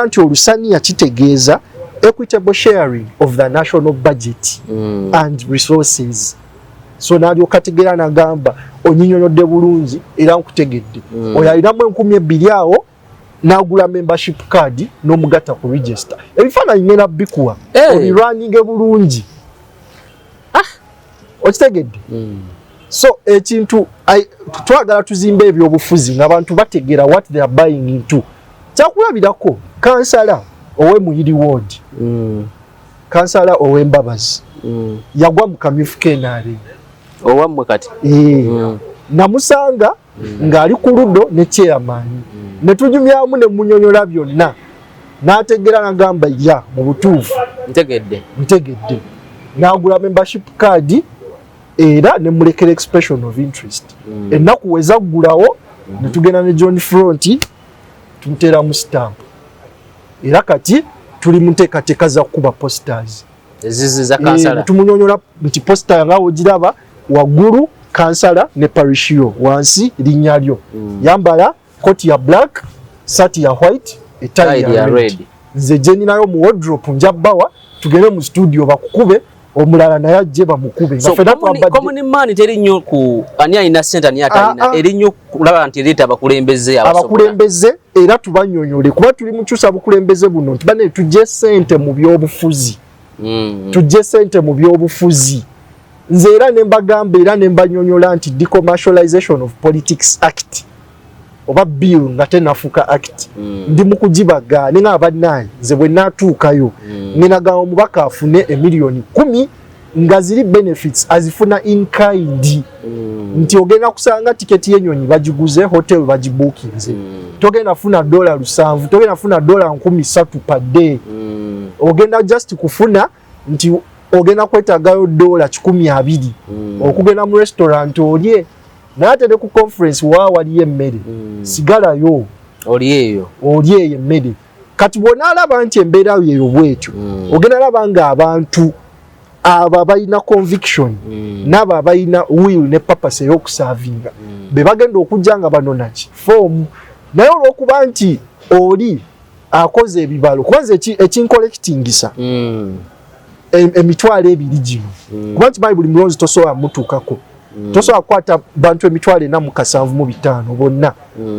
Nti olusaniya kitegeeza equitable sharing of the national budget and resources. So n'alyoka ategeera, nagamba, "Onyinyonyodde bulungi era nkutegedde." Oyo alinamu 2000 awo n'agula membership card n'omugatta ku register. Ebifaananyi ngenda bikuwa obirwaninge bulungi. Okitegedde? So ekintu twagala tuzimbe ebyobufuzi ng'abantu bategeera what they are buying into. Kyakulabirako, kansala ow'e Muyiri Ward, kansala ow'Embabazi, yagwa mu kamyufu k'NRM. Owammwe kati? Namusanga ng'ali ku ludo ne chairman, ne tunyumyamu, ne munyonyola byonna, n'ategeera, n'agamba, "Ya, mu butuufu Ntegedde. ntegedde." N'agula membership card era ne mulekera expression of interest. Ennaku we zaggulawo, ne tugenda ne John Front, tumuteeramu stamp, era kati tuli mu nteekateeka za kukuba posters. Ezizi za Eh, kansala. Tumunyonyola nti poster nga wogiraba waggulu, kansala ne parish yo, wansi linnya lyo. Yambala koti ya black, sati ya white, etayi tie ya ya red. Red. Nze gye ninayo mu wardrobe nja bbawa, tugende mu studio bakukube, omulala naye ajje bamukube nga So ffenna common, common man teri nnyo ku ani alina sente, ani atalina. Ah, ah. Eri nnyo kulaba nti ereeta abakulembeze abasobola. Abakulembeze, era tubanyonyole kuba tuli mukyusa bukulembeze buno nti bane tujje sente mu byobufuzi. Tujje sente mu byobufuzi. Nze era ne mbagamba era ne mbanyonyola nti Decommercialization of Politics Act oba bill nga tenafuuka act, ndi mu kugibaga ne nga bannaaye nze bwe naatuukayo, ngenagamba omubaka afune emiliyoni 10 nga ziri benefits azifuna in kind, nti ogenda kusanga tiketi y'ennyonyi bagiguze, hotel bagibuukinze, togenda funa $7, togenda funa $3,000 per day. Ogenda just kufuna nti ogenda kwetagayo $120 okugenda mu restaurant olye, naye ate ne ku conference waa waliyo emmere, sigalayo. Oli eyo. Oli eyo emmere. Kati bw'onaalaba nti embeera yeyo bwetyo, ogenda laba nga abantu abo abalina conviction n'abo abalina will ne purpose ey'okuservinga be bagenda okujja nga banonaki foomu. Naye olw'okuba nti oli akoze ebibalo, kuba nze ekinkolekitingisa 20,000 gino, kuba nkimanyi buli mulonzi tosobola mutuukako, tosobola kukwata bantu 475,000 bonna,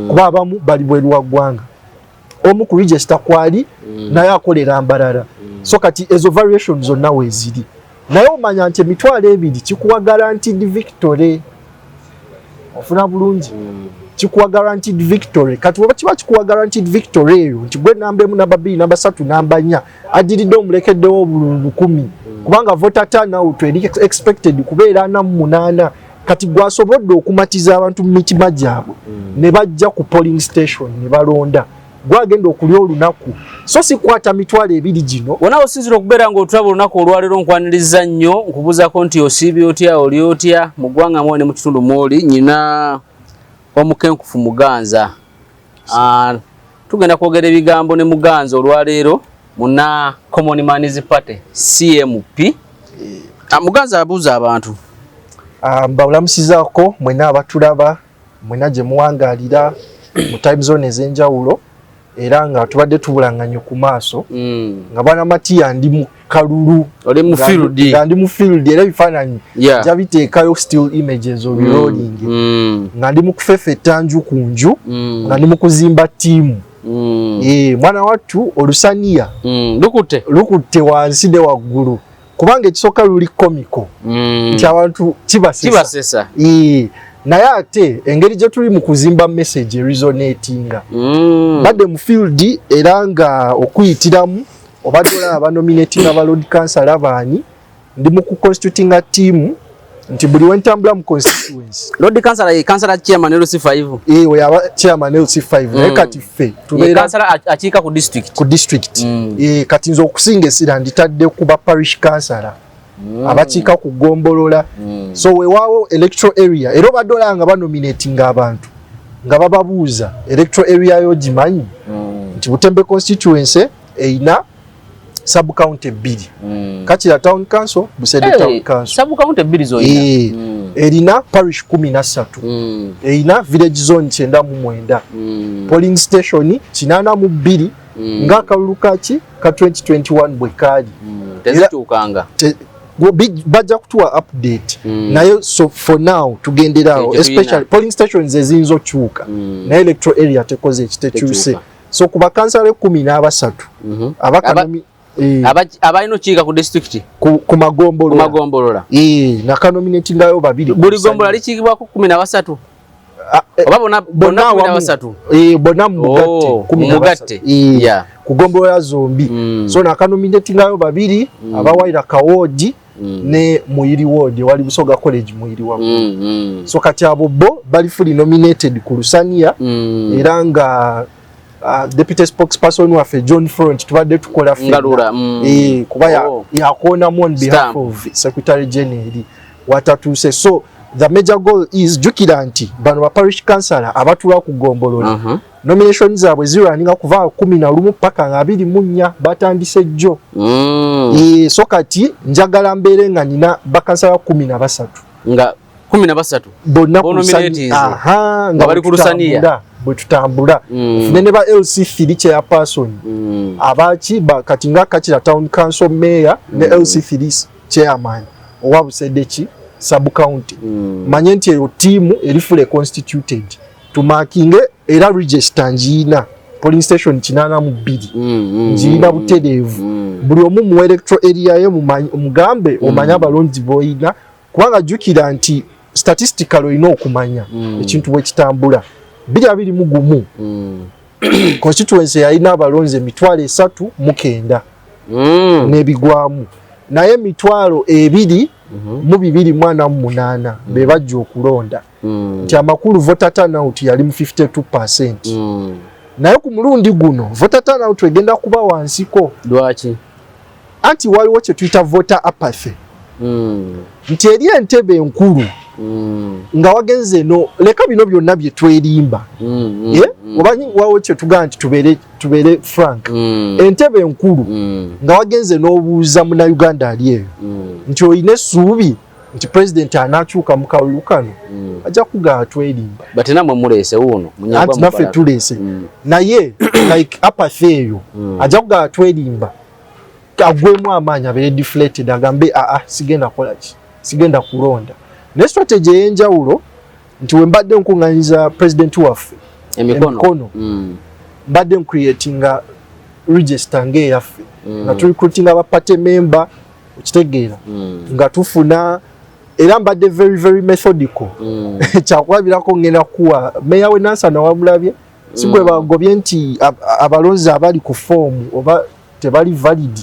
kuba abamu bali bweru wa ggwanga, omu ku register kwali naye akolera mbalala. So kati ezo variation zonna weeziri, naye omanya nti 20,000 kikuwa guaranteed victory. Ofuna bulungi? Kikuwa guaranteed victory. Kati oba kiba kikuwa guaranteed victory eyo nti gwe namba emu, namba bbiri, namba satu, namba nnya, addiridde omulekeddewo obululu 1,000, kubanga voter turnout eri expected kubeera 48. Kati gwasobodde okumatiza abantu mu mitima gyabwe ne bajja ku polling station ne balonda, gwagenda okulya olunaku, so si kukwata 20,000 gino. Wona osinzira okubeera ng'otulaba olunaku olwaleero, nkwaniriza nnyo, nkubuuzaako nti osiibye otya, oli otya mu ggwanga mwoli ne mu kitundu mwoli. Nyina omukenkufu Muganza. Ah, tugenda kwogera ebigambo ne Muganza olwaleero muna Common Man's Party, CMP. Ah, Muganza abuuza abantu. Ah, mbawulamusizaako mwena abatulaba mwena gye muwangaalira mu time zone ez'enjawulo, era nga tubadde tubulanganye ku maaso. Nga bwana Matiya, ndi mu kalulu. Oli mu field. Nga ndi mu field, era ebifaananyi nja biteekayo, still images obirolingi, nga ndi mu kufefeta nju ku nju, nga ndi mu kuzimba ttiimu. Eh, mwana wattu, olusaniya Lukutte. Lukutte wansi ne waggulu, kubanga ekisooka luli comical nti abantu kibasesa. Kibasesa. Eh, naye ate engeri gye tuli mu kuzimba message eresonatinga. Badde mu field, era nga okuyitiramu obadde olaba banominatinga ba lord councillor baani. Ndi mu kuconstitutinga ttiimu nti buli wentambula mu constituency. Lord councillor ye councillor chairman LC5. Eh, we aba chairman LC5, naye kati ffe ye tubeera councillor akiika ku district. Ku district. Eh, kati nze okusinga essira nditadde kuba parish councillor abakiika ku ggombolola. So weewaawo electoral area, era obadde olaba nga banominatinga abantu nga bababuuza, "Electoral area yo gimanyi?" Nti Butembe constituency erina sub county bbiri, Kakira Town Council, Busede Town Council. Sub county bbiri zoyina. Eh, erina parish 13, erina village zone 99, polling station 82. Ng'akalulu kaki ka 2021 bwe kaali. Tezituukanga. Bajja kutuwa update. Naye so for now tugenderawo. Ekyo tuyina. Especially polling stations eziyinza okyuka, naye electoral area tekoze ekitekyuse. Tekyuka. So ku bakansala 13 abakanomi Abalina okiika ku disitulikiti. Ku ku magombolola. Magombolola. Nakanominatingayo babiri. Buli gombola likiikibwako 13? Ah, oba bonna bonna kumi na awamu. basatu? Bonna mugatte. Oh, 13. mugatte. Ku gombolola zombi. So nakanominatingayo babiri, abawaira kawoodi ne Muyiri ward, wali Busoga College Muyiri waggulu. So kati abo bo bali fully nominated ku Lusaniya. Era nga deputy spokesperson waffe John Front tubadde tukola ffenna. Ngalula. Kuba yakoonamu on behalf Stamp. of secretary general watatuuse. So the major goal is, jjukira nti bano ba parish councillor abatuula ku gombolola, nomination zaabwe zirwaninga kuva 11 paka nga 24, batandise jjo. So kati njagala mbeere nga nina bakansala 13. Nga 13 bonna ku Bonominatinze. Aha, Nga bali ku Lusaniya. Bwe tutambula nfune ne ba LC3 chairperson, abaki kati nga Kakira Town Council mayor ne LC3 chairman owa Busedeki sub county. Manye nti eyo tiimu eri fully constituted, tumakinge era register ngiina, polling station 82 ngiina butereevu. Buli omu mu electoral area ye mugambe omanye abalonzi boyina, kubanga jjukira nti statistical olina okumanya ekintu bwe kitambula. 2021, constituency yalina abalonzi 309,000 n'ebigwamu, naye 2,248 be bajja okulonda, nti amakulu voter turnout yali mu 52%. Naye ku mulundi guno voter turnout egenda kuba wansiko. Lwaki? Anti waliwo kye tuyita voter apathy, nti eri entebe enkulu nga wagenze no leka bino byonna bye twerimba. Eh? Oba wawo kye tugamba nti tubeere frank, entebe enkulu nga wagenze n'obuuza munnayuganda ali eyo nti olina essuubi nti pulezidenti anaakyuka mu kalulu kano, ajja kugamba twerimba. Bate namwe muleese wuuno. Anti naffe tuleese, naye like apathy eyo, ajja kugamba twerimba, agwemu amaanyi, abeere deflated, agambe aa, sigenda kukola ki, sigenda kulonda. Naye strategy ey'enjawulo nti we mbadde nkuŋŋanyiza pulezidenti waffe emikono, emikono. Mbadde ncreatinga register ng'eyaffe, nga turecruitinga aba party member, okitegeera, nga tufuna, era mbadde very very methodical. Kyakulabirako, ngenda kuwa meya we Nansana, wamulabye, si gwe bagobye nti abalonzi abali ku foomu oba tebali valid?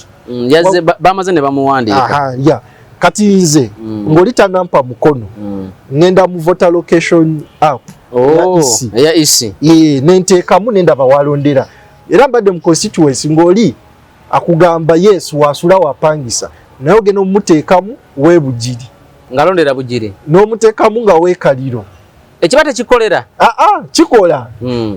Yazze bamaze ne bamuwandiika. Aha, ya kati nze ng'oli tanampa mukono, ngenda mu voter location app Oh, EC. Eya EC. Ye, nenteekamu nendaba walondera. Era mbadde mu constituency ng'oli akugamba yes, wasula wapangisa, naye ogenda omuteekamu weebugiri. Ng'alondera Bugiri. N'omuteekamu nga weekaliro. Ekiba tekikolera. Aa, kikola.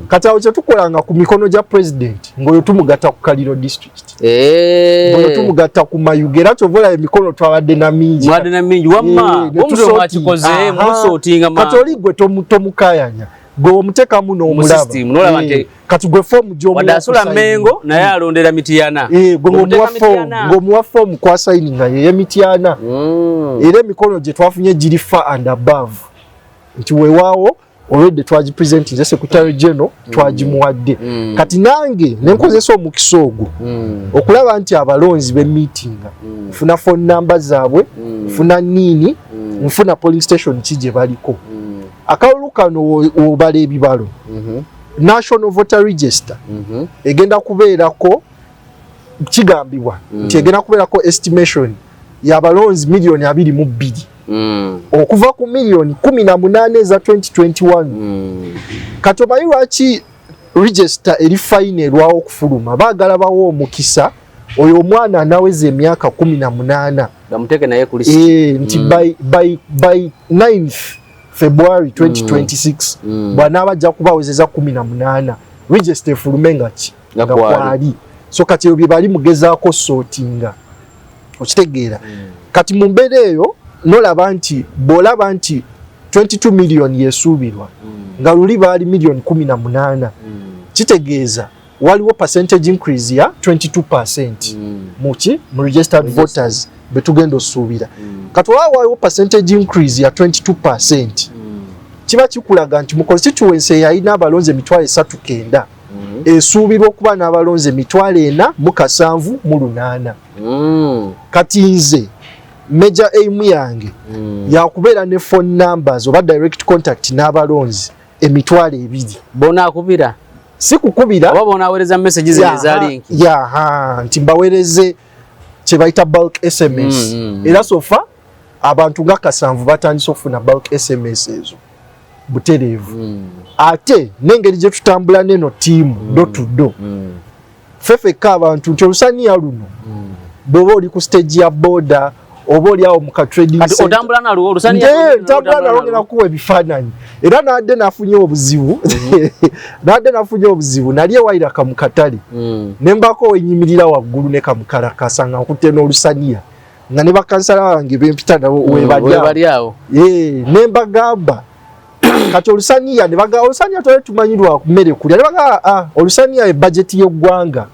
Kati awo kyetukolanga ku mikono gya president, ng'oyo tumugatta ku Kaliro district, ng'oyo tumugatta ku Mayuge. Era kyova olaba emikono twabadde na mingi. Mwadde na mingi wamma. Ne Omutwe mwakikoze musortinga ma. Kati oli gwe tomukayanya, gwe omuteekamu n'omulaba. System, n'olaba Kati gwe foomu gy'omuwa Wadde asula kusigninga. Mengo naye alondera Mityana. Eh, gwe ng'omuwa Omuteeka foomu, Mityana. ng'omuwa foomu kwasayininga yeye Mityana. Era emikono gye twafunye giri far and above, nti weewaawo already twagipresentinze secretary general, twagimuwadde. Kati nange nenkozesa omukisa ogwo okulaba nti abalonzi bemiitinga, nfuna phone number zaabwe, nfuna niini, nfuna polling station ki gye baliko. Akalulu kano wobala ebibalo, national voter register egenda kubeerako, kigambibwa nti egenda kubeerako estimation y'abalonzi miliyoni 22, okuva ku miliyoni 18 eza 2021. Kati omanyi lwaki register eri final erwawo okufuluma? Baagala bawo omukisa oyo omwana anaweza emyaka 18. Bamuteeke naye ku list. Nti by 9th February 2026, bw'anaaba ajja kuba awezeza 18, register efulume nga ki? Nga Nga kwali. kwali. So kati ebyo bye bali mugezaako sortinga, okitegeera? Kati mu mbeera eyo nolaba nti bw'olaba nti 22 million yesuubirwa, nga luli baali miliyoni 18, kitegeeza Waliwo percentage increase ya 22% muki mu registered voters betugenda osuubira. Kati olaba waliwo percentage increase ya 22%, kiba kikulaga nti mu constituency eyalina abalonzi 309,000 esuubirwa okuba n'abalonzi 478,000. Kati nze major aim yange yakubeera ne phone numbers oba direct contact n'abalonzi 20,000. Bonaakubira? Si kukubira. Oba bonaweereza message zino eza link? Yaha, nti mbaweereze kye bayita bulk SMS. Era so far abantu nga 7 batandise okufuna bulk SMS ezo butereevu. Ate n'engeri gye tutambula neno tiimu door to door, ffe ffekka abantu nti olusaniya luno bw'oba oli ku stage ya boda oba oli awo mu ka trading Kati center. otambula nalwo olusaniya? Nde ntambula nalwo, ngenda kuwa ebifaananyi. Era nadde nafunye obuzibu, nali ewairaka mu katale, ne mbaako wenyimirira waggulu ne kamukalakasa nga nkutte n'olusaniya, nga ne bakansala bange bempita nabo webali awo. Webali awo. Ne mbagamba kati olusaniya, ne bagamba olusaniya twali tumanyi lwa mmere kulya, ne bagamba, "Ah, olusaniya e budget y'eggwanga."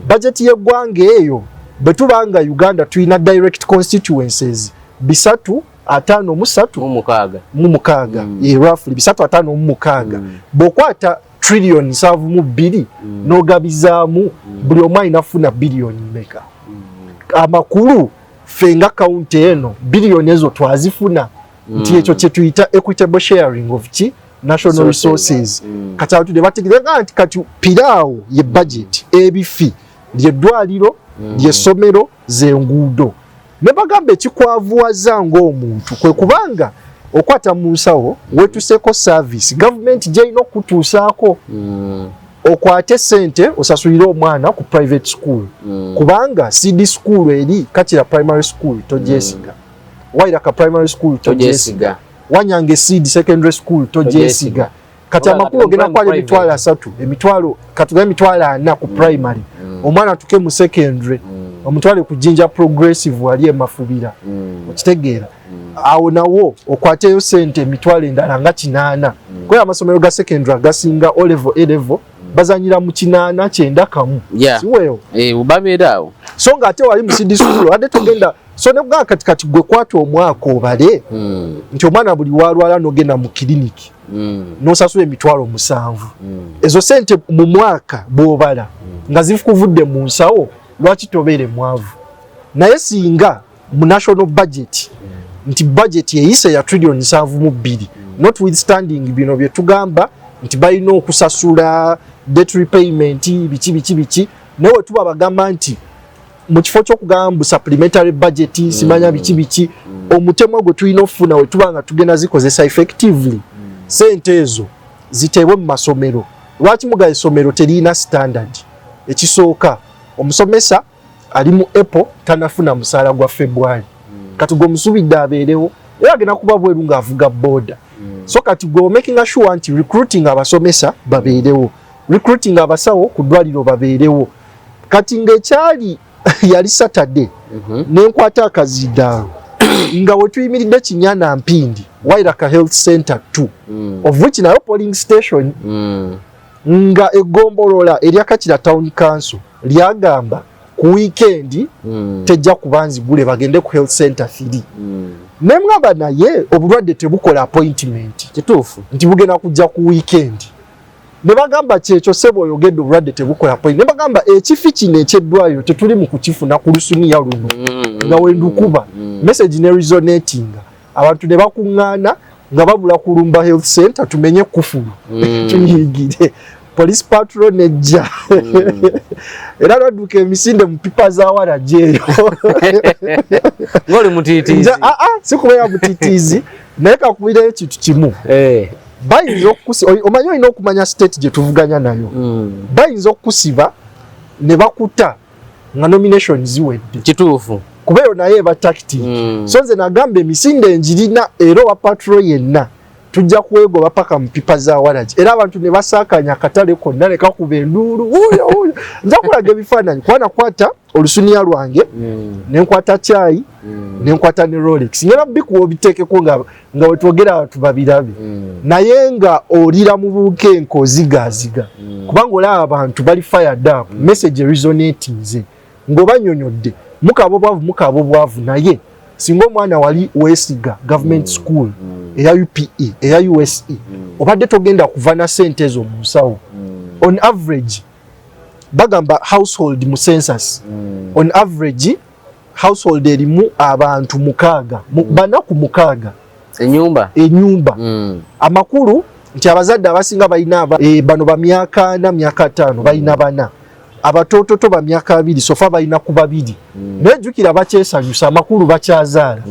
Budget y'eggwanga eyo, bwe tuba nga Uganda tulina direct constituencies 353 Mu mukaaga. Mu mukaaga. Roughly 356. Bw'okwata trillion 72 n'ogabizaamu buli omu alina kufuna biliyoni meka? Amakulu ffe nga kawunti eno biliyoni ezo twazifuna, nti ekyo kye tuyita equitable sharing of ki national resources. Resources. Kati abantu ne bategeera nti kati piraawo ye budget, ebifi lyeddwaliro, lyessomero, zenguudo. Ne bagamba ekikwavuwaza ng'omuntu kwe kubanga okwata mu nsawo wetuseeko service gavumenti gyerina okutuusaako, okwate sente osasulire omwana ku private school, kubanga seed school eri Kakira Primary School togyesiga, Wairaka Primary School togyesiga, Wanyange Seed Secondary School togyesiga. Kati Oba amakulu kati ogenda mu kwala private. 30,000, emitwalo katuga 40,000 ku primary, omwana atuke mu secondary, omutwale ku Jinja Progressive wali emafubira, okitegeera? Awo nawo okwateyo sente emitwalo endala nga 80, kuba amasomero ga secondary agasinga O level, A level bazanyira mu 80, 91. Siweewo? Eh, babeera awo. So nga ate wali mu seed school adde togenda. So nekugamba kati kati gwe kwata omwaka obale nti omwana buli walwala nogenda mu kiriniki nosasula 7,000. Ezo sente mu mwaka bw'obala nga zikuvudde mu nsawo, lwaki tobeere mwavu? Naye singa mu national budget, nti budget eyise ya trillion 72, notwithstanding bino bye tugamba nti balina okusasula debt repayment, biki biki biki, naye we tuba bagamba nti mu kifo ky'okugamba mbu supplementary budget, simanya biki biki, omutemwa gwe tulina okufuna we tuba nga tugenda zikozesa effectively, sente ezo ziteebwe mu masomero. Lwaki muga essomero teriyina standard? Ekisooka, omusomesa ali mu April tanafuna musaala gwa February. Kati gwe omusubidde abeerewo, era agenda kuba bweru ng'avuga boda. So kati gwe omakinga sure nti recruiting abasomesa babeerewo, recruiting abasawo ku ddwaliro babeerewo. Kati ng'ekyali yali Saturday, nenkwata akazindaalo nga we tuyimiridde Kinyana Mpindi, Wairaka Health Center 2, of which nayo polling station, nga eggombolola erya Kakira Town Council lyagamba ku weekend tejja kuba nzigule, bagende ku health center 3. Nemugamba naye obulwadde tebukola appointment. Nti bugenda kujja ku weekend. Ne bagamba kyekyo sebo oyogedde, obulwadde tebukola appointment. Ne bagamba ekifi kino ekyeddwaliro tetuli mu kukifuna ku lusuniya luno. Nga wendukuba message ne resonatinga, abantu ne bakuŋŋaana nga babula kulumba health center, tumenye kufulu, tuyingire. Police patrol nejja, era lwadduka emisinde mu pipa za waragi eyo. Ng'oli mutiitiizi. Ah, ah, si kubeera mutiitiizi, naye kakubireyo ekintu kimu. Bayinza okukusi, omanyi olina okumanya state gye tuvuganya nayo. Bayinza okukusiba ne bakuta nga nomination ziwedde. Kuba eyo naye eba tactic. So nze nagamba emisinde njirina, era owa patrol yenna Tujja kwegoba paka mu pipa za waragi. Era abantu ne basaakanya akatale konna ne kakuba enduulu, wuuyo wuuyo. Nja kulaga ebifaananyi kuba nakwata olusuniya lwange, ne nkwata kyayi, ne nkwata ne Rolex. Ngera bikuwa obiteekeko nga wetwogera abantu babirabe. Naye nga olira mu bunkenke, ozigaaziga, kubanga olaba abantu bali fired up. Message resonatinze ng'obanyonyodde, mukaaba obwavu, mukaaba obwavu, naye singa omwana wali weesiga government school eya UPE, eya USE, obadde togenda kuva na sente ezo mu nsawo. On average bagamba household mu census, on average household erimu abantu mukaaga, bana ku mukaaga. Enyumba. Enyumba. Amakulu nti abazadde abasinga balina bano ba myaka 4, myaka 5, balina bana. Abatoototo ba myaka 2, so far balina ku babiri. Naye jjukira bakyesanyusa, amakulu bakyazaala.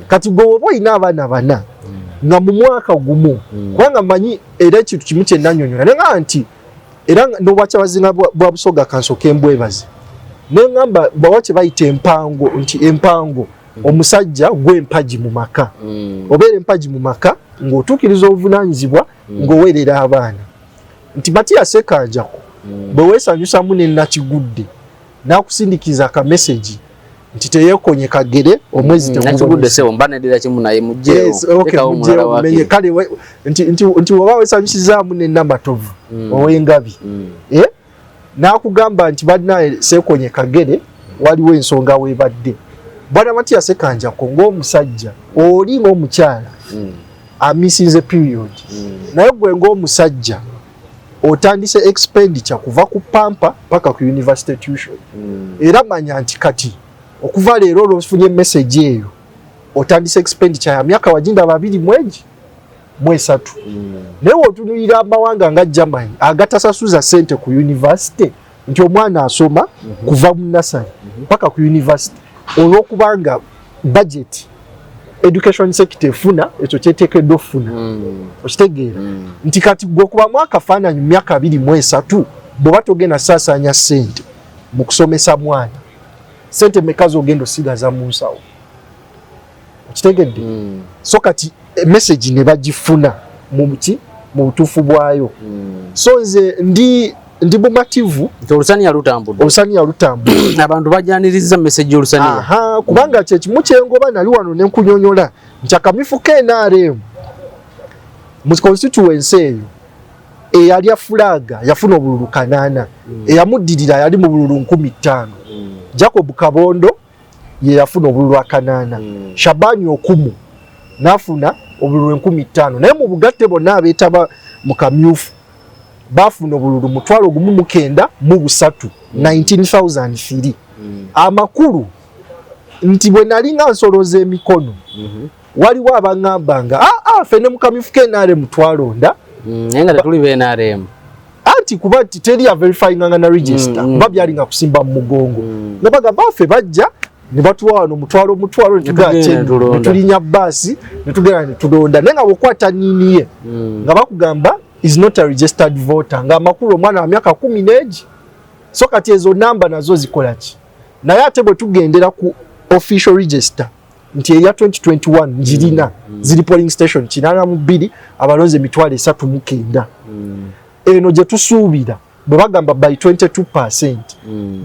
Kati gwe oba olina abaana bana nga mu mwaka gumu, kubanga mmanyi era ekintu kimu kye nannyonnyola, naye nga nti era n'obwakyabazinga bwa Busoga kansooke mbwebaze, ne ŋŋamba bawa kye bayita empango, nti empango omusajja gw'empagi mu maka. Obeera empagi mu maka ng'otuukiriza obuvunaanyizibwa, ng'oweerera abaana. Nti Matiya Sekanjako bwe weesanyusamu ne Nakigudde n'akusindikiza akamesegi nti teyeekonye kagere omwezi Nakigudde. Tegubonese. Sebo mba neddira kimu naye mugjeewo. Yes, okay, Tekawo mugyewo omulala. Mumenye. Wakiri. Kale nti oba weesanyusizaamu ne Namatovu ow'engabi, eh? N'akugamba nti bannaye seekonye kagere, waliwo ensonga weebadde. Bwana Matiya Sekanjako, ng'omusajja oli ng'omukyala amisinze period, naye gwe ng'omusajja otandise expenditure kuva ku pampers paka ku university tuition. Era manya nti kati okuva leero olwofunye message eyo, otandise expenditure ya myaka wagindaba 2023. Naye wotunulira amawanga nga Germany agatasasuza sente ku university, nti omwana asoma kuva mu nursery paka ku university, olwokubanga budget education sector efuna ekyo kyeteekeddwa okufuna. Okitegeera nti kati gwe okubamu akafaananyi mu myaka 23, bw'oba togenda saasaanya ssente mu kusomesa mwana, sente meka z'ogenda osigaza mu nsawo? Okitegedde? So kati message ne bagifuna mu ki, mu butuufu bwayo. So nze ndi mumativu. Nti olusaniya lutambudde. Olusaniya lutambudde. Abantu bajaniriza message y'olusaniya. Aha, kubanga kyekimu kyengoba nali wano ne nkunyonyola nti akamyufu ka NRM mu constituency eyo, eyalya fulaga yafuna obululu kanaana, eyamuddirira yali mu bululu 5000. Jacob Kabondo ye yafuna obululu akanaana, Shabani Okumu n'afuna obululu 5000, naye mu bugatte bonna abeetaba mu kamyufu baafuna obululu 1,093, 19,003. Amakulu nti bwe nali nga nsoloza emikono, waliwo abaŋŋamba nga ffe ne mu kamyufu ka NRM twalonda. Naye nga tetuli ba NRM. Anti kuba nti teri averifyinganga na register, kuba byali nga kusimba mu mugongo, nga bagamba ffe bajja ne batuwa wano omutwalo omutwalo, ne Netugenda tugenda netulonda. ne tulinnya baasi ne tugenda ne tulonda, naye nga bw'okwata nniini ye nga bakugamba is not a registered voter, nga amakulu omwana wa myaka 10 n'egi. So kati ezo namba nazo zikola ki? Naye ate bwe tugendera ku official register nti eya 2021 njirina, ziri polling station 82, abalonzi 309,000. Eno gye tusuubira bwe bagamba by 22,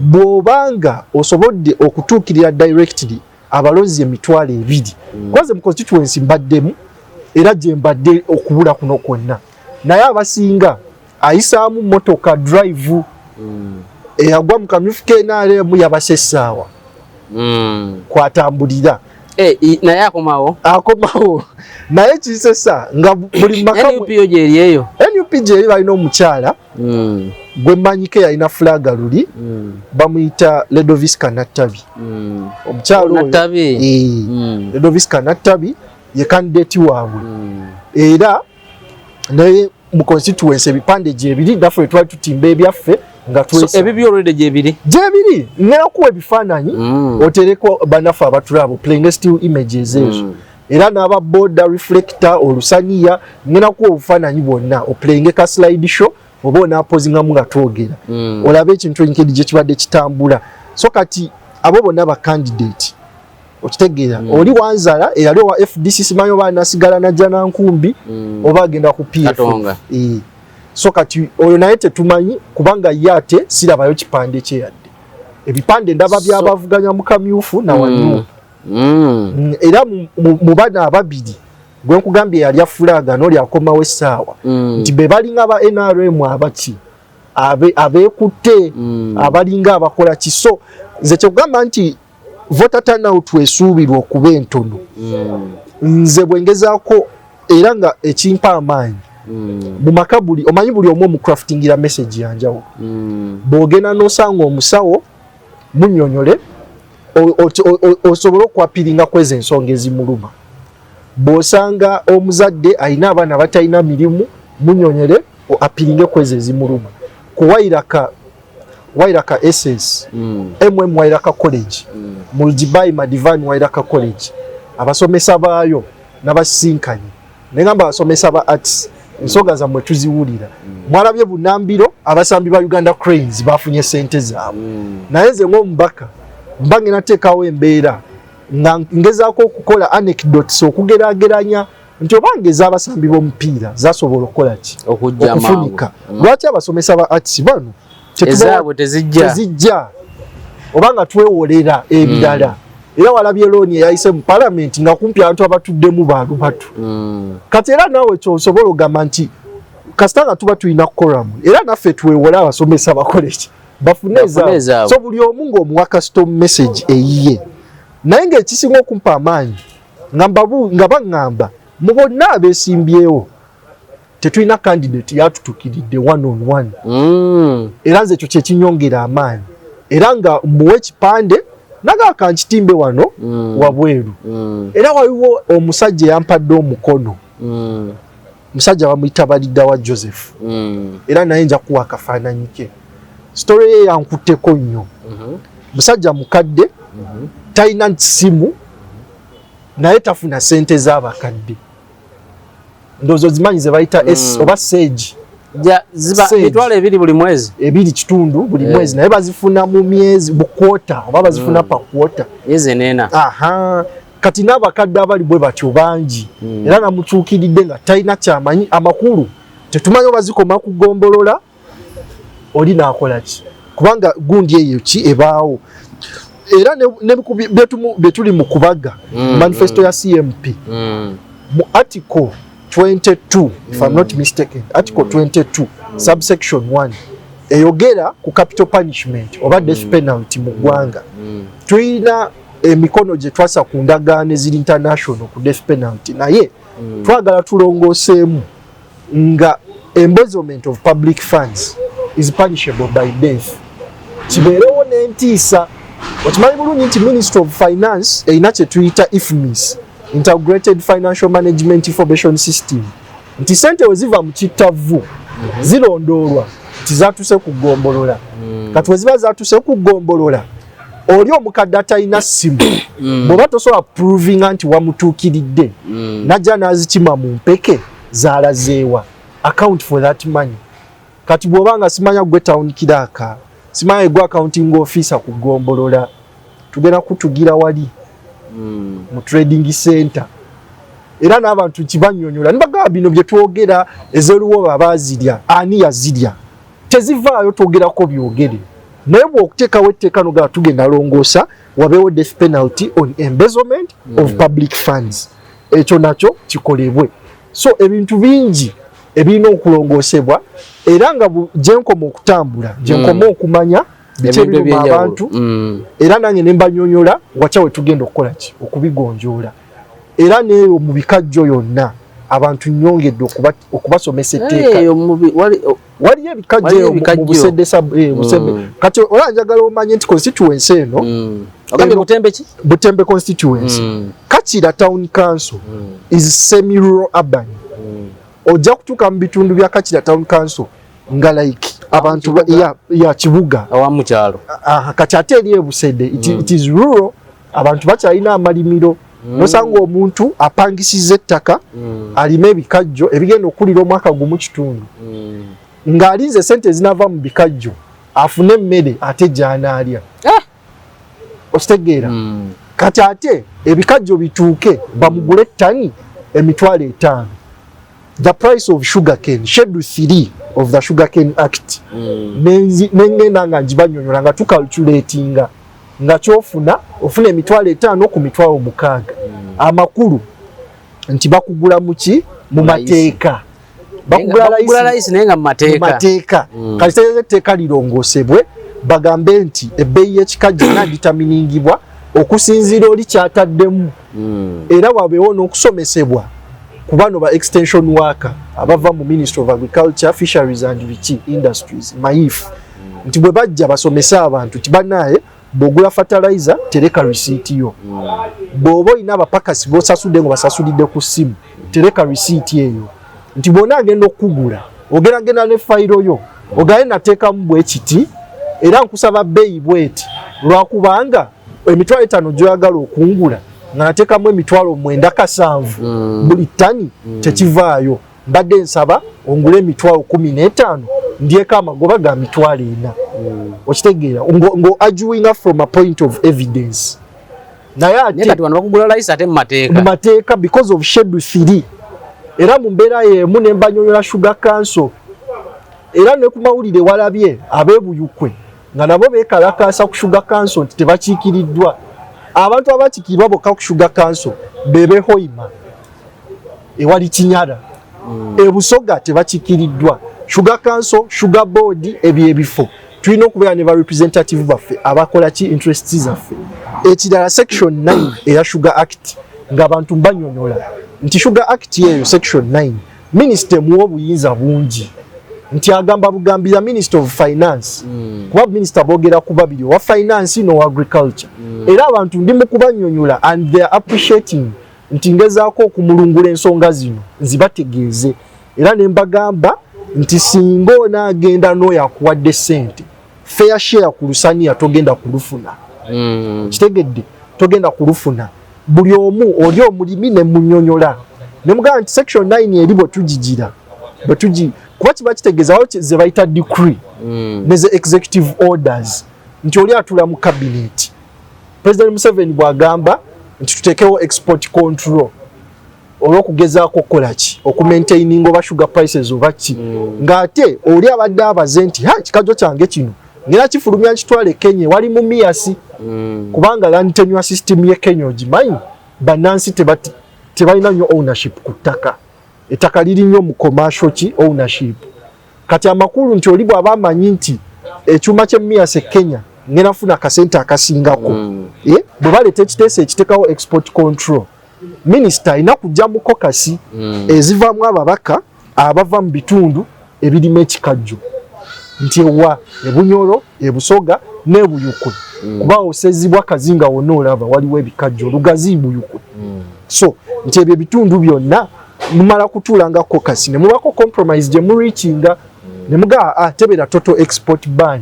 bw'obanga osobodde okutuukirira directly abalonzi 20,000, kwaze mu constituency mbaddemu era gye mbadde okubula kuno kwonna, naye abasinga ayisaamu motoka drive eyagwa mu kamyufu ka NRM yabasa essaawa kwatambulira. Eh, naye akomawo. Akomawo, naye kisesa nga buli maka. NUP yo gyeri eyo? NUP gyeri, balina omukyala gwe mmanyiko eyalina fulaga luli, bamuyita Ledovisca Nattabi. Omukyala oyo Nattabi. Eh, Ledovisca Nattabi ye candidate waabwe. Era naye mu constituency ebipande gyebiri, naffe twali tutimba ebyaffe nga So twesa. Ebibyo already gyebiri? Gyebiri, ngenda kuwa ebifaananyi otereko bannaffe abatulaba, playing still images ezo. Era n'aba border reflector olusaniya, ngenda kuwa obufaananyi bwonna, oplayinge ka slide show oba onaapozingamu nga twogera, olabe ekintu engeri gye kibadde kitambula. So kati abo bonna ba candidate. Okitegeera? Oli Wanzala eyali owa FDC, simanyi oba anasigala najja nankumbi oba agenda ku PF. Katonga. Eh. So kati oyo naye tetumanyi, kubanga ye ate sirabayo kipande kye yadde. Ebipande ndaba byabavuganya mu kamyufu na wanu. Era mu bano ababiri gwe nkugambye yalya flag n'oli akomawo essaawa nti be balinga ba NRM abaki abeekutte abalinga abakola ki. So nze kyekugamba nti voter turnout esuubirwa okuba entono. Nze bwe ngezaako, era nga ekimpa amaanyi mu maka, buli omanyi buli omu omucraftingira message yanjawulo. Bw'ogenda n'osanga omusawo, munnyonnyole osobole okwappealinga kweza ensonga ezimuluma. Bw'osanga omuzadde alina abaana batalina mirimu, munnyonnyole oappealinge kweza ezimuluma. Ku Wairaka SS, Wairaka College, Muljibhai Madhvani Wairaka College, abasomesa baayo n'abasisinkanye negamba, abasomesa ba arts, ensonga zammwe tuziwulira. Mwalabye bunambiro abasambi ba Uganda Cranes bafunye sente zaabwe. Naye nze ng'omubaka mba ngenda teekawo embeera nga ngezaako okukola anecdotes, okugeraageranya nti obanga ez'abasambi b'omupiira zasobola okukola ki? Okujja amangu. Okufunika. Lwaki abasomesa ba arts bano ezaabwe tezijja? Tezijja, obanga twewolera ebirala. Era walabye loan eyayise mu palamenti nga kumpi abantu abatuddemu baalubatu. Kati era naawe kyosobola ogamba nti kasita nga tuba tulina quorum, era naffe twewole abasomesa bakole ki? Bafune bafune ezaabwe. Ezaabwe. So buli omu ng'omuwa custom message eyiye. Naye ng'ekisinga okumpa amaanyi nga baŋŋamba mu bonna abeesimbyewo tetulina candidate yatutukiridde one on one. Era nze ekyo kyekinyongera amaanyi, era nga muwe ekipande naga kankitimbe wano wabweru. Era waliwo omusajja eyampadde omukono. Musajja bamuyita Baliddawa Joseph. Era naye nja kuwa akafaananyi ke. Story ye yankutteko nnyo. Musajja mukadde, talina simu, naye tafuna sente z'abakadde. Ndowooza ozimanyi ze bayita S oba sage. Ja, ziba Sage. 20,000 buli mwezi. 2.5 buli mwezi, naye bazifuna mu myezi, mu quarter, oba bazifuna pa quarter. Myezi 4. Aha, kati n'abakadde abali bwe batyo bangi. Era namutuukiridde nga talina kyamanyi. Amakulu tetumanyi oba zikoma ku ggombolola oli naakola ki, kubanga gundi eyo ki ebaawo. Era ne ku bye tuli mu kubaga manifesto ya CMP, mu article 22, if I'm not mistaken, article 22 subsection 1 eyogera ku capital punishment oba death penalty mu ggwanga. Tulina emikono gye twassa ku ndagaano eziri international ku death penalty, naye twagala tulongooseemu nga embezzlement of public funds is punishable by death, kibeerewo n'entiisa. Okimanyi bulungi nti Ministry of Finance erina kye tuyita IFMIS, Integrated Financial Management Information System, nti sente we ziva mu kittavu zirondoolwa nti zatuse ku ggombolola. Kati we ziba zatuse ku ggombolola, oli omukadde atalina ssimu, bw'oba tosobola provinga nti wamutuukiridde, najja n'azikima mu mpeke, zaalazeewa? Account for that money. Kati bw'oba nga simanya gwe town clerk, simanya gwe accounting officer ku ggombolola, tugenda kutugira wali mu trading center. Era n'abantu kibannyonnyola nibagamba bino bye twogera, ez'oluwoba baazirya, ani yazirya, tezivaayo, twogerako byogere. Naye bw'okuteekawo etteeka nogamba tugenda longoosa wabeewo death penalty on embezzlement of public funds, ekyo nakyo kikolebwe. So ebintu bingi ebirina okulongoosebwa, era nga gyenkoma okutambula, gyenkoma okumanya biki ebintu ebiruma ebyenjawulo. abantu. Era nange ne mbanyonyola watya we tugenda okukola ki okubigonjoola. Era neeyo mu bikajjo yonna abantu nyongedde okubasomesa etteeka. Eyo Waliyo ebikajjo waliyo eyo mu ebikajjo. Busede Busede. Kati ola njagala omanye nti constituency eno, Ogambye Butembe ki? Butembe constituency, Kakira Town Council is semi rural urban. Ojja kutuuka mu bitundu bya Kakira Town Council nga like abantu ya kibuga. Awamu kyalo. Aha, kati ate eri ebusede it is rural, abantu bakyalina amalimiro. Nosanga omuntu apangisiza ettaka alime ebikajjo ebigenda okulira omwaka gumu kitundu, ng'alinze sente ezinava mu bikajjo afune emmere ate gy'anaalya. Ah! Okitegeera? Kati ate ebikajjo bituuke bamugule ttani 50,000. The price of sugar cane, schedule 3 of the Sugar Cane Act. Nengenda nga njibanyonyola nga tucalculatinga nga kyofuna ofuna 50,000 ku 60,000. Amakulu nti bakugula muki? Mu mateeka. Bakugula layisi naye nga mu mateeka. Kati tegeeza etteeka lirongoosebwe, bagambe nti ebbeeyi y'ekikajjo inadeterminingibwa okusinziira oli kyataddemu. Era wabeewo n'okusomesebwa ku bano ba extension worker abava mu Ministry of Agriculture, Fisheries and biki Industries, MAIF, nti bwe bajja basomese abantu nti bannaaye, bw'ogula fertilizer tereka receipt yo, bw'oba olina abapakasi b'osasudde nga basasulidde ku ssimu tereka receipt eyo, nti bw'ona agenda okukugula ogeragenda ne fayiro yo ogaye nateekamu bwe kiti era nkusaba bbeeyi bweti, lwakubanga 50,000 gy'oyagala okungula nga nateekamu 97,000 buli ttani tekivaayo, mbadde nsaba ongule 15,000 ndyeko amagoba ga 40,000. Okitegeera ngo arguing from a point of evidence, naye ate kati wano bakugula layisi ate mu mateeka. Mu mateeka, because of schedule 3. Era mu mbeera y'emu ne mbanyonyola Sugar Council, era ne ku mawulire walabye ab'ebuyukwe nga nabo beekalakaasa ku Sugar Council nti tebakiikiriddwa. Abantu abakiikirirwa bokka ku Sugar Council bebe Hoima ewali Kinyara. Ebusoga tebakiikiriddwa Sugar Council, Sugar Board. Ebyo ebifo tulina okubeera ne ba representative baffe abakola ki interests zaffe. Ekirala, section 9 eya Sugar Act, ng'abantu mbanyonyola nti Sugar Act eyo section 9 minisita emuwa obuyinza bungi, nti agamba bugambira Minister of Finance, kuba minisita boogera ku babiri, owa finance n'owa agriculture. Era abantu ndi mu kubanyonyola and they are appreciating nti ngezaako okumulungula ensonga zino nzibategeeze. Era ne mbagamba nti singa onaagenda n'oyo akuwadde ssente, fair share ku lusaniya togenda kulufuna. Kitegedde, togenda kulufuna. Buli omu oli omulimi ne munyonyola ne mugamba nti section 9 eri bwe tugigira bwe tugi kuba kiba kitegeeza waliwo ze bayita decree ne ze executive orders, nti oli atula mu cabinet. President Museveni bw'agamba nti tuteekewo export control olw'okugezaako okukola ki, okumaintaininga oba sugar prices oba ki, ng'ate oli abadde abaze nti ha ekikajjo kyange kino ngera kifulumya nkitwale Kenya wali mu Mumias, kubanga land tenure system ye Kenya ogimanyi, bannansi tebalina nnyo ownership ku ttaka, ettaka liri nnyo mu commercial ki ownership. Kati amakulu nti oli bw'aba amanyi nti ekyuma ky'e Mumias e Kenya ngenda nfuna akasente akasingako, bwe baleeta ekiteeso ekiteekawo export control, minisita alina kujja mu caucus ezivaamu ababaka abava mu bitundu ebirimu ekikajjo, nti ewa Ebunyoro, Ebusoga n'Ebuyukwe, kuba osezibwa Kazinga wonna olaba waliwo ebikajjo, Lugazi, Buyukwe. So nti ebyo ebitundu byonna mumala kutuula nga caucus ne mubako compromise gye mureachinga ne mugaa, ah, tebeera total export ban,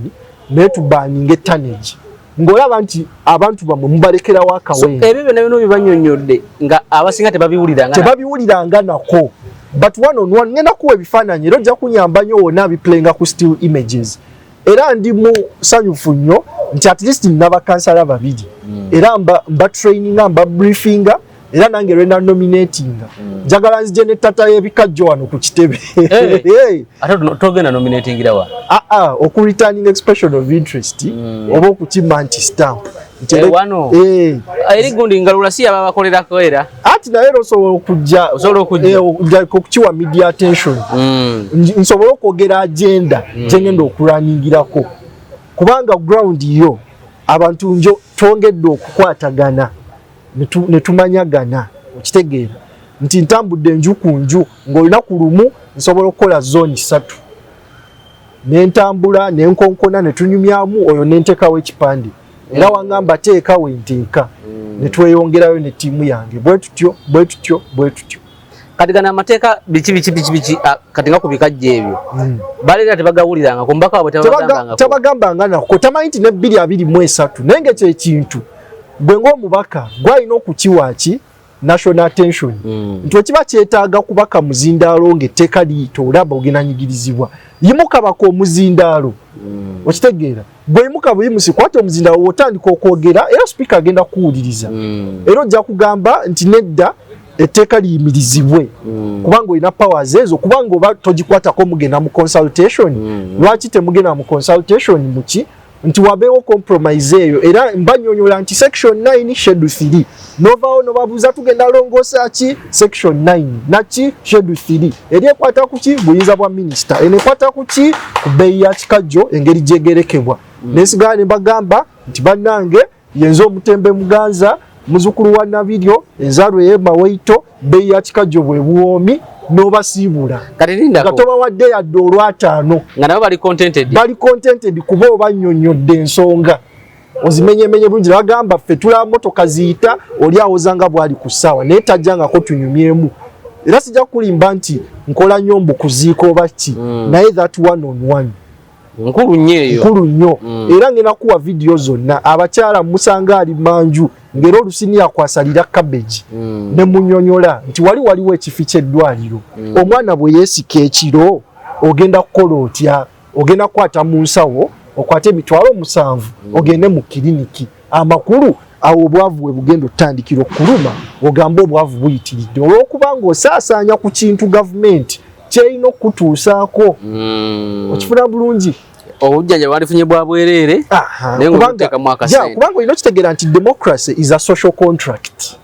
naye tubaninga etonnage, ng'olaba nti abantu bammwe mubalekerawo So, akawembe. Ebyo byonna bino bibanyonnyodde nga abasinga tebabiwuliranga. Tebabiwuliranga nako, but one on one ngenda kuwa ebifaananyi era ojja kunyamba nnyo wonna abiplayinga ku still images. Era ndi musanyufu nnyo nti at least nina bakansala babiri, era mba traininga, mba briefinga, era nange lwena nominatinga njagala nzije ne tata y'ebikajjo wano ku kitebe. Eh. Hey. Ate togenda nominatingira wa? Ah, ah, okureturning expression of interest oba okukima nti stamp. Nti Eh, wano. Eh. Eri gundi ngalula si yaba bakolerako era. Ati naye era osobola okujja. Osobola okujja. Eh, okujja okukiwa media attention. Nsobole okwogera agenda gyengenda okuraningirako, kubanga ground yo abantu njo twongedde okukwatagana ne tumanyagana. Okitegeera nti ntambudde enju ku nju, ng'olunaku lumu nsobola okukola zooni 3, nentambula nenkonkona netunyumyamu oyo nentekawo ekipande, era wangamba teeka wenteeka, netweyongerayo ne ttiimu yange bwe tutyo bwe tutyo bwe tutyo. Kati gano amateeka biki biki biki biki, ah, kati nga ku bikajjo ebyo baleera tebagawuliranga ku mbaka waabwe, tebagambangako. Tabagambanga nako, tamanyi nti ne 2023, naye nga ekyo ekintu gwe ng'omubaka gwalina okukiwa ki national attention. Nti wekiba kyetaaga kubaka muzindaalo ng'etteeka liyita, olaba ogenda nyigirizibwa, yimuka baka omuzindaalo. Okitegeera? Gwe yimuka buyimusi, kwata omuzindaalo, wotandika okwogera, era sipiika agenda kukuwuliriza. Era ojja kugamba nti nedda, etteeka liyimirizibwe, kubanga olina powers ezo, kubanga oba togikwatako mugenda mu consultation. Lwaki temugenda mu consultation muki nti wabeewo compromise eyo? Era mbanyonyola nti section 9 schedule 3, novaawo nobabuuza tugenda longoosa ki section 9 naki schedule 3, eri ekwata ku ki? Buyinza bwa minisita. Eno ekwata ku ki? Ku bbeeyi ya kikajjo, engeri gyegerekebwa. Nesigala ne mbagamba nti bannange, yenze omutembe Muganza, muzukulu wa Nabiryo, enzaalwa ey'Emaweito, bbeeyi ya kikajjo bwe buwoomi, n'obasiibula. Kati nga lindako. Tobawadde yadde olwataano. Nga nabo bali contented. Bali contented kuba obannyonnyodde ensonga, ozimenyemenye bulungi. Bagamba ffe tulaba motoka ziyita, oli awoza nga bwali ku ssaawa, naye tajjangako tunyumyemu. Era sijja kukulimba nti nkola nnyo mbu kuziika oba ki, naye that one on one nkulu nnyo eyo. Nkulu nnyo. Era ngenda kuwa vidiyo zonna, abakyala musanga ali manju ng'era olusiniya kwasalira cabbage, ne munyonyola nti wali waliwo ekifi ky'eddwaliro, omwana bwe yeesika ekiro ogenda kukola otya? Ogenda kukwata mu nsawo okwate 70,000 ogende mu kiriniki. Amakulu awo obwavu bwe bugenda otandikira okuluma, ogambe obwavu buyitiridde olw'okuba ng'osaasaanya ku kintu gavumenti kyerina okutuusaako. Okifuna bulungi? Obujjanjabi walifunye bwa bwereere, naye ng'oteekamu akasente. Kubanga olina okitegeera nti democracy is a social contract.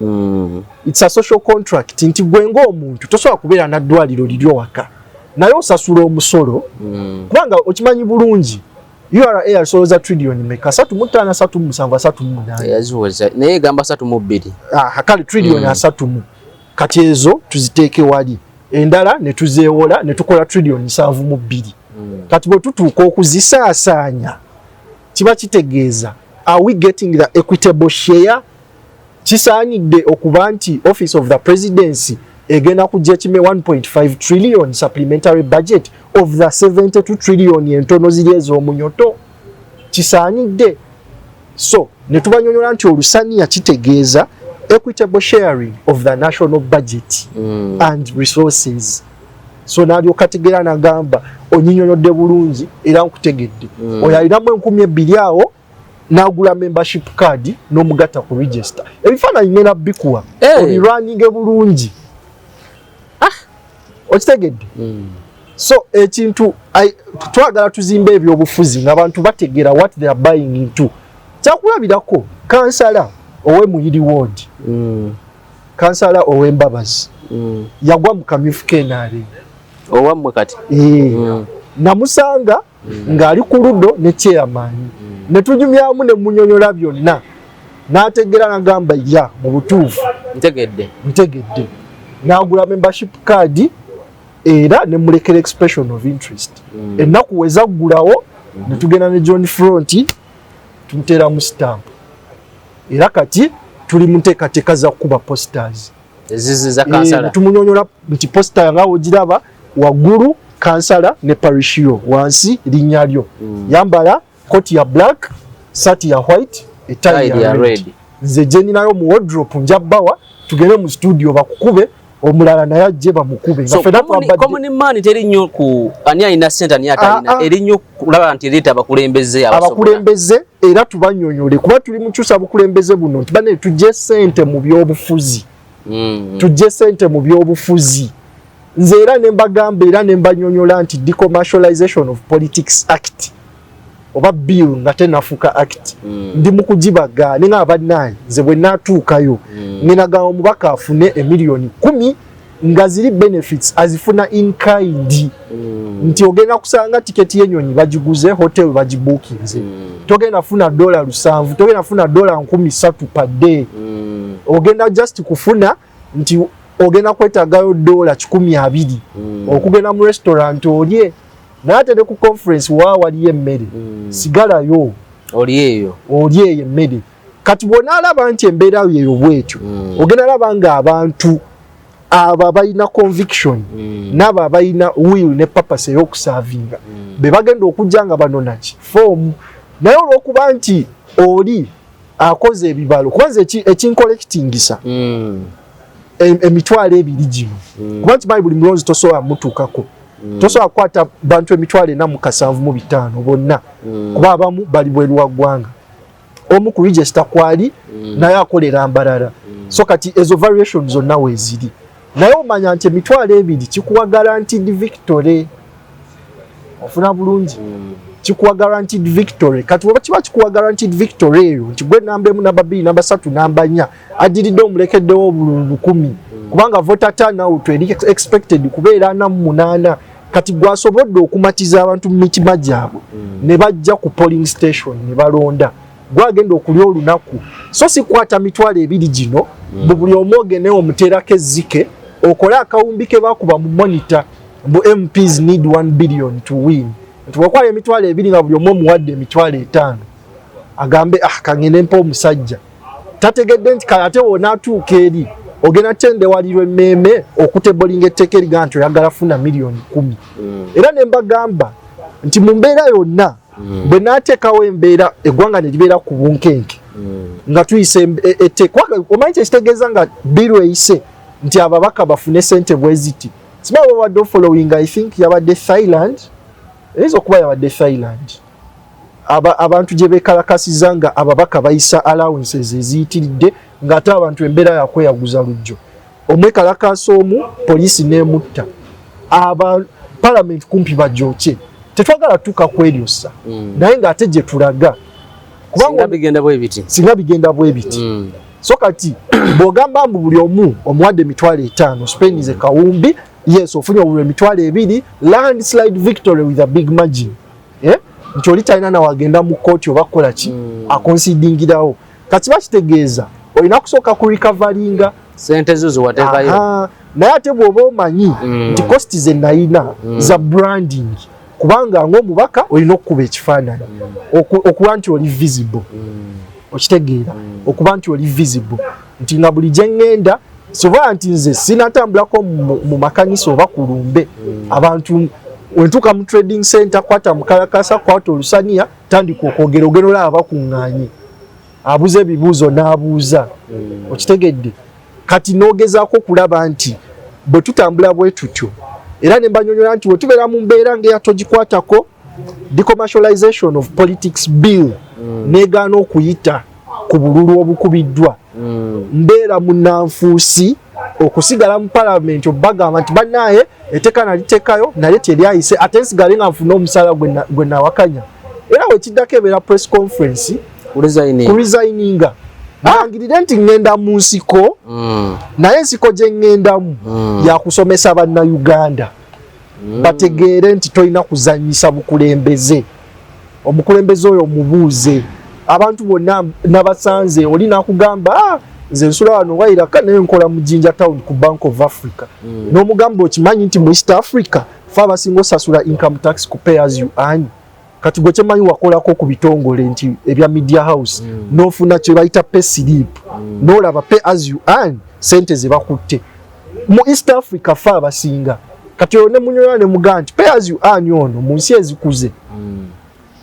It's a social contract nti gwe ng'omuntu tosobola kubeera na ddwaliro liryo waka naye osasula omusolo, kubanga okimanyi bulungi URA yasolooza trillion meka? 35, 37, 38. Yaziweza, naye egamba 32. Ah, kale trillion 30. Kati ezo tuziteeke wali, endala ne tuzeewola ne tukola trillion 72. Kati bwe tutuuka okuzisaasaanya, kiba kitegeeza are we getting the equitable share? Kisaanidde okuba nti office of the presidency egenda kujja ekime 1.5 trillion supplementary budget of the 72 trillion entono ziri ez'omunyoto? Kisaanidde? So ne tubanyonyola nti olusaniya kitegeeza equitable sharing of the national budget and resources. So n'alyoka ategeera, nagamba onyinyonyodde bulungi era nkutegedde. Oyo alinamu 2000 awo n'agula membership card n'omugatta ku register. Ebifaananyi ngenda bikuwa, obirwaninge bulungi. Okitegedde? So ekintu twagala tuzimbe ebyobufuzi ng'abantu bategeera what they are buying into. Kyakulabirako, kansala ow'e Muyiri ward, kansala ow'Embabazi, yagwa mu kamyufu k'NRM. Owammwe kati? Namusanga ng'ali ku ludo ne chairman, ne tunyumyamu ne munyonyola byonna, n'ategeera, nagamba ya mu butuufu ntegedde. Ntegedde. N'agula membership card era ne mulekera expression of interest. Ennaku we zaggulawo ne tugenda ne John Front, tumuteeramu stamp, era kati tuli mu nteekateeka za kukuba posters. Ezizi za kansala? Tumunyonyola nti poster nga wogiraba waggulu kansala ne parish yo, wansi linnya lyo, yambala koti ya black, sati ya white, etayi tie ya ya red. Red. Nze gye ninayo mu wardrobe nja bbawa, tugende mu studio bakukube, omulala naye ajje bamukube nga So ffenna common man teri nnyo ku ani alina sente, ani atalina. Ah, ah. Eri nnyo kulaba nti ereeta abakulembeze abasobola. Abakulembeze, era tubanyonyole kuba tuli mukyusa bukulembeze buno nti bane tujje sente mu byobufuzi. Tujje sente mu byobufuzi. Nze era ne mbagamba era ne mbanyonyola nti Decommercialization of Politics Act oba bill nga tenafuuka act, ndi mu kugibaga ne nga bannaaye nze bwe naatuukayo, ngenda omubaka afune 10 million nga ziri benefits azifuna in kind, nti ogenda kusanga tiketi y'ennyonyi bagiguze, hotel bagibuukinze, togenda funa $7, togenda funa $3,000 per day. Ogenda just kufuna nti ogenda kwetagayo $120 okugenda mu restaurant olye, naye ate ne ku conference waa waliyo emmere, sigalayo oli eyo. Oli eyo emmere. Kati bw'onaalaba nti embeera yeyo bwetyo, ogenda laba nga abantu abo abalina conviction n'abo abalina will ne purpose ey'okusaavinga be bagenda okujja nga banonaki foomu. Naye olw'okuba nti oli akoze ebibalo, kuba nze ekinkolekitingisa 20,000 gino, kuba nkimanyi buli mulonzi tosobola mutuukako, tosobola kukwata bantu 475,000 bonna, kuba abamu bali bweru wa ggwanga, omu ku register kwali naye akolera mbalala. So kati ezo variation zonna weeziri, naye omanya nti 20,000 kikuwa guaranteed victory. Ofuna bulungi? Kikuwa guaranteed victory. Kati oba kiba kikuwa guaranteed victory eyo nti gwe namba 1, namba 2, namba 3, namba 4, addiridde omulekeddewo obululu 1,000, kubanga voter turnout eri expected kubeera 48. Kati gwasobodde okumatiza abantu mu mitima gyabwe ne bajja ku polling station ne balonda, gwagenda okulya olunaku. So sikwata 20,000 gino bu buli omu ogende omuteerako ezzike, okole akawumbi ke bakuba mu Monitor mbu MPs need 1 billion to win, nti bwekwala 20,000 nga buli omu omuwadde 50,000, agambe, "Ah, kangende mpa omusajja." Tategedde nti kale ate wonaatuuka eri ogenda tendewalirwa emmeeme okutebolinga etteeka erigaa nti oyagala funa miliyoni 10. Era ne mbagamba nti mu mbeera yonna, bwe naateekawo embeera eggwanga ne libeera ku bunkenke nga tuyisa etteeka, omanyi kyekitegeeza nga bill eyise nti ababaka bafune sente bwe ziti. Simanyi babadde following, I think yabadde Thailand, eyinza okuba yabadde Thailand, abantu gye beekalakasiza nga ababaka bayisa allowances eziyitiridde, ng'ate abantu embeera yakweyaguza lujjo. Omwekalakasa omu poliisi n'emutta, aba parliament kumpi bajokye. Tetwagala tuuka kweryosa, naye ng'ate gye tulaga singa bigenda bwe biti. Singa bigenda bwe biti. So kati bw'ogamba mbu buli omu omuwadde 50,000, spendinze kawumbi, yes, ofunye obululu 20,000, landslide victory with a big margin, eh? Nti oli talina nawagenda mu kooti oba kukola ki, akonsidingirawo. Kati bakitegeeza olina kusooka ku recoveringa sente zo zewateekayo. Aha. Naye ate bw'oba omanyi nti cost ze nayina za branding, kubanga ng'omubaka olina okukuba ekifaananyi okuba nti oli visible, okitegeera? Okuba nti oli visible, nti nga buli gye ŋŋenda sobola nti nze sinatambulako mu makanisa oba ku lumbe, abantu wentuuka mu trading center, kwata mukalakasa, kwata olusaniya, tandika okwogera, ogenda olaba bakuŋŋaanye, abuuza ebibuuzo n'abuuza. Okitegedde? Kati n'ogezaako okulaba nti bwe tutambula bwe tutyo, era ne mbanyonyola nti bwe tubeera mu mbeera ng'eya togikwatako decommercialization of politics bill negaana okuyita ku bululu obukubiddwa, mbeera munnanfuusi okusigala mu palamenti obagamba nti bannaaye etteeka naliteekayo naye teryayise, ate nsigale nga nfune omusaala gwe nawakanya. Era wekiddako ebeera press conference resigning. Kuresigninga, nangirire nti ŋŋenda mu nsiko, naye ensiko gye ŋŋendamu yakusomesa Bannayuganda bategeere nti tolina kuzanyisa bukulembeze. Omukulembeze oyo mubuuze abantu bonna nabasanze, oli nakugamba, "Ah, nze nsula wano Wairaka naye nkola mu Jinja Town ku Bank of Africa." N'omugamba, "Okimanyi nti mu East Africa fe abasinga osasula income tax ku pay as you earn?" Kati gwe kyemanyi wakolako ku bitongole nti ebya media house, n'ofuna kye bayita pay slip, n'olaba pay as you earn, sente ze bakutte mu East Africa fe abasinga. Kati oyo ne munyola ne mugamba nti pay as you earn ono mu nsi ezikuze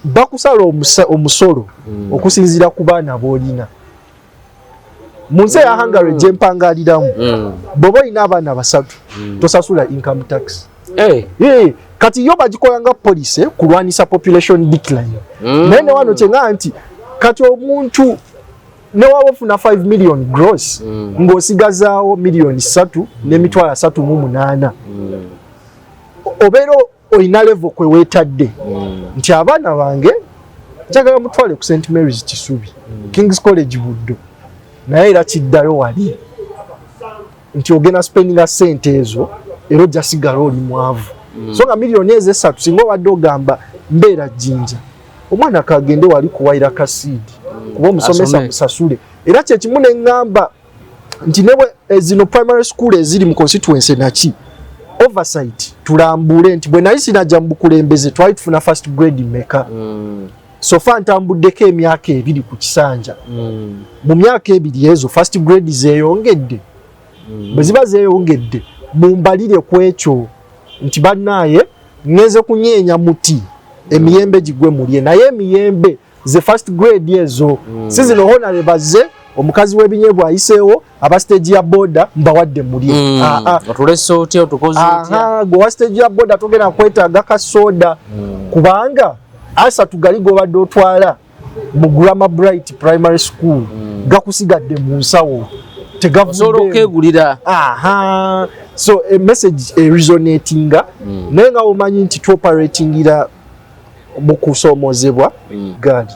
bakusala omusolo okusinziira ku baana b'olina. Mu nsi eya Hungary gye mpangaliramu, bw'oba olina abaana basatu tosasula income tax. Eh. Eh, kati yo bagikola nga policy kulwanisa population decline. Naye ne wano kyeŋŋamba nti kati omuntu ne waba ofuna 5 million gross, ng'osigazaawo 3,338,000, obeera olina level kwe weetadde nti abaana bange njagala mutwale ku St Mary's Kisubi, Kings College Buddo. Naye era kiddayo wali nti ogenda spendinga sente ezo era ojja sigala oli mwavu. So nga miliyoni ezo 3, singa obadde ogamba mbeera Jjinja, omwana kagende wali kuwayira kasiidi kuba omusomesa Asome. musasule. Era kyekimu neŋŋamba nti nebwe zino primary school eziri mu constituency naki oversight, tulambule nti bwe nali sinajja mu bukulembeze twali tufuna first grade meka. So far ntambuddeko emyaka 2 ku kisanja. Mu myaka 2 ezo first grade zeeyongedde? Bwe ziba zeeyongedde, mumbalire ku ekyo nti bannaaye ŋŋeze kunyeenya muti emiyembe gigwe mulye, naye emiyembe ze first grade ezo si zino honale bazze Omukazi w'ebinyeebwa ayiseewo, aba stage ya boda mbawadde mulye. Otulese otya, otukoze otya? Gwe wa stage ya boda togenda kwetaaga kasoda, kubanga 30 gali gobadde otwala mu Grammar Bright Primary School gakusigadde mu nsawo. Osobola okegulira. Aha, so a message eresonatinga, naye nga omanyi nti tuoperatingira mu kusoomozebwa gaali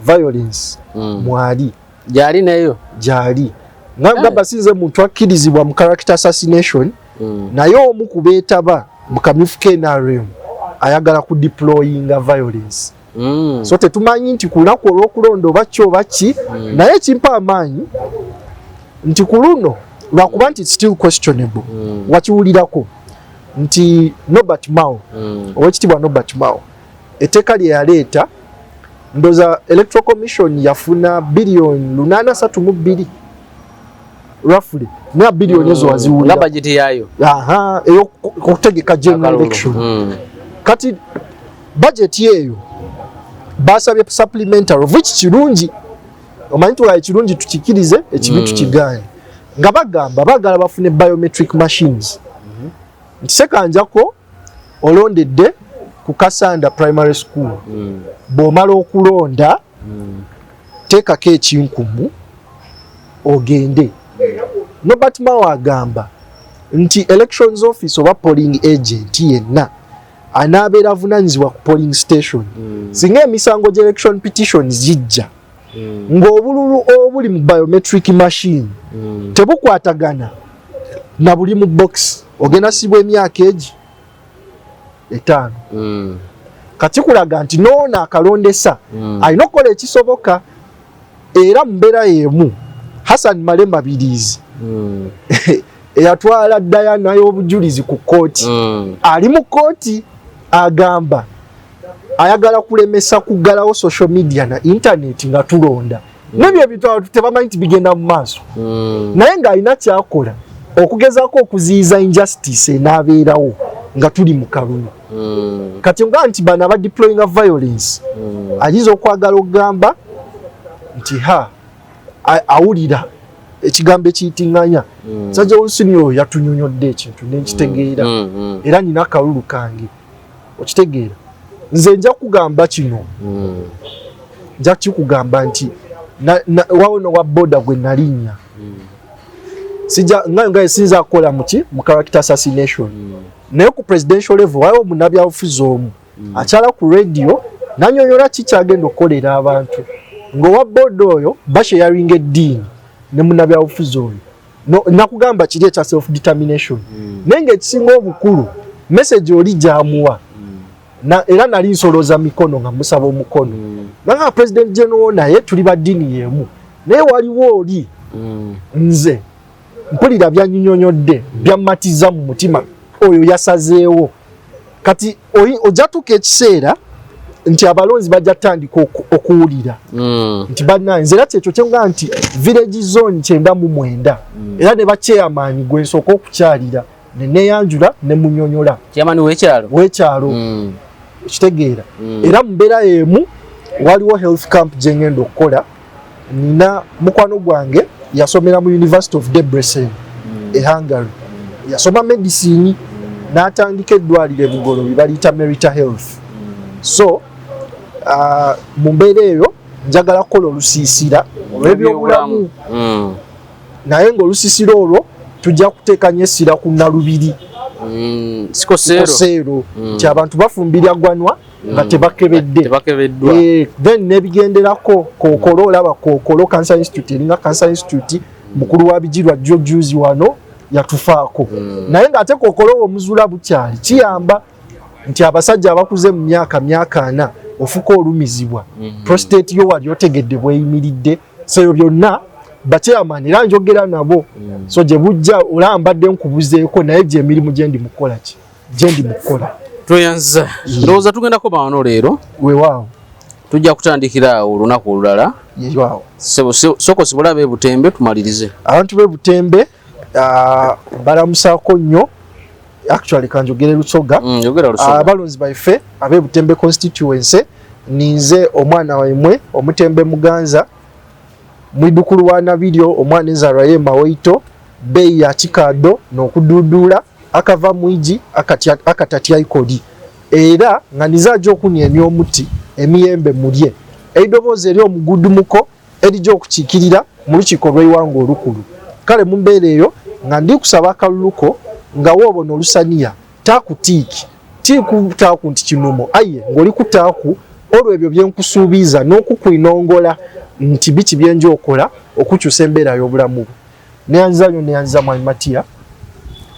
violence mwali. Gyali nayo. Gyali, nga gamba sinze muntu akkirizibwa mu character assassination, naye omu ku beetaba mu kamyufu k'NRM ayagala ku deployinga violence. So tetumanyi nti ku lunaku olw'okulonda oba ki oba ki, naye ekimpa amaanyi nti ku luno, lwakuba nti still questionable, wakiwulirako nti Norbert Mao, owekitiibwa Norbert Mao, etteeka lye yaleeta, ndoza Electoral Commission yafuna biliyoni 832 roughly, naye biliyoni ezo nga waziwulira budget yayo. Aha, ey'okutegeka general election. Kati budget eyo basabye supplementary, of which kirungi. Omanyi tugaye ekirungi tukikirize, ekibi tukigaane. Nga bagamba baagala bafune biometric machines, nti Sekanjako olondedde ku Kasanda Primary School, bw'omala okulonda teekako ekinkumu ogende. Norbert Mao agamba nti elections office oba polling agent yenna anaabeera avunaanyizibwa ku polling station, singa emisango gy'election petitions gijja ng'obululu obuli mu biometric machine tebukwatagana na buli mu box, ogenda sibwa emyaka egi 5. Kati kulaga nti noono akalondesa alina okukola ekisoboka. Era mu mbeera y'emu, Hassan Male Mabirizi eyatwala Diana y'obujulizi ku kkooti, ali mu kkooti, agamba ayagala kulemesa kuggalawo social media na internet nga tulonda. Nebyo ebintu abantu tebamanyi nti bigenda mu maaso, naye ng'alina kyakola okugezaako okuziyiza injustice enaabeerawo nga tuli mu kalulu. Kati nga nti bano aba deployinga violence, ayinza okwagala okugamba nti ha awulira ekigambo ekiyitiŋŋanya. Sajja Olusini oyo yatunyonyodde ekintu nenkitegeera, era nina akalulu kange, okitegeera. Nze nja kugamba kino, nja kikugamba nti wawo no wa boda gwe nalinnya, sijja nga sinza kukola muki mu character assassination, naye ku presidential level waliwo munnabyabufuzi omu akyala ku radio nanyonyola ki kyagenda okukolera abantu, ng'owa boda oyo basharinga eddiini ne munnabyabufuzi oyo. No, nakugamba kiri ekya self determination, naye ng'ekisinga obukulu message oli gyamuwa na, era nali nsoloza mikono nga musaba omukono nanga president general, naye tuli ba ddiini y'emu, naye waliwo oli nze mpulira byanyonyodde byammatiza mu mutima, oyo yasazeewo. Kati ojja tuuka ekiseera nti abalonzi bajja tandika okuwulira nti bannange, nze era kyekyo kyenga nti village zone 99, era ne bachairman gwe nsooka okukyalira ne neeyanjula ne munyonyola. Chairman w'ekyalo. W'ekyalo, ekitegeera. Era mu mbeera emu waliwo health camp gye ngenda okukola. Nina mukwano gwange yasomera mu University of Debrecen e Hungary, yasoma medicine n'atandika eddwaliro e Bugolobi baliyita Merita Health. So mu mbeera eyo njagala kukola olusiisira olw'ebyobulamu, naye ng'olusiisira olwo tujja kuteeka nnyo essira ku Nalubiri. Sikoseero. Koseero, nti abantu bafumbirya gwanwa nga tebakebedde. Tebakebeddwa. Then n'ebigenderako kookolo, olaba kookolo Cancer Institute eringa Cancer Institute, mukulu wa Bigirwa jjo juzi wano yatufaako, naye ng'ate kookolo omuzuula bukyali kiyamba nti abasajja abakuze mu myaka 40 ofuka olumizibwa prostate yo wali otegedde bweyimiridde. So ebyo byonna bachairman era njogera nabo. So gye bujja olaba mbadde nkubuzeeko, naye gye emirimu gye ndi mukukola ki gye ndi mukukola. Tweyanza, ndowooza tugendako bawano leero. Weewaawo. Tujja kutandikira awo olunaku olulala. Yeewaawo. Soko sibula ab'e Butembe tumalirize. Abantu b'e Butembe, balamusaako nnyo. Actually kanjogere Lusoga. Yogera Lusoga. Abalonzi baife ab'e Butembe constituency, ninze omwana waimwe omutembe Muganza. Mwidukulu wa Nabiryo, omwana enzalwa ye Mawoito, bbeeyi ya kikaado n'okuduuduula, akava mu igi akatatya ikoli. Era nga nize aja okuniemya omuti emiyembe mulye. Eidoboozi ery'omugudumuko erija okukiikirira mu lukiiko lw'eighanga olukulu. Kale mu mbeera eyo nga ndi kusaba akalulu ko nga woobona olusaniya taaku tiiki. Ti kutaaku nti kinumo, aye ng'oli kutaaku olw'ebyo bye nkusuubiiza n'okukwinongola nti biki bye nja okola okukyusa embeera y'obulamu bwo. Neyanziza nyo neyanziza Mwami Matiya,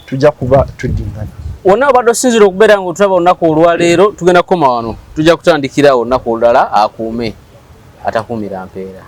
tujja kuba tuddingana. Wonna obadde osinzira okubeera nga otulaba olunaku olwaleero, tugenda kukoma wano, tujja kutandikira olunaku olulala. Akuume atakuumira mpeera.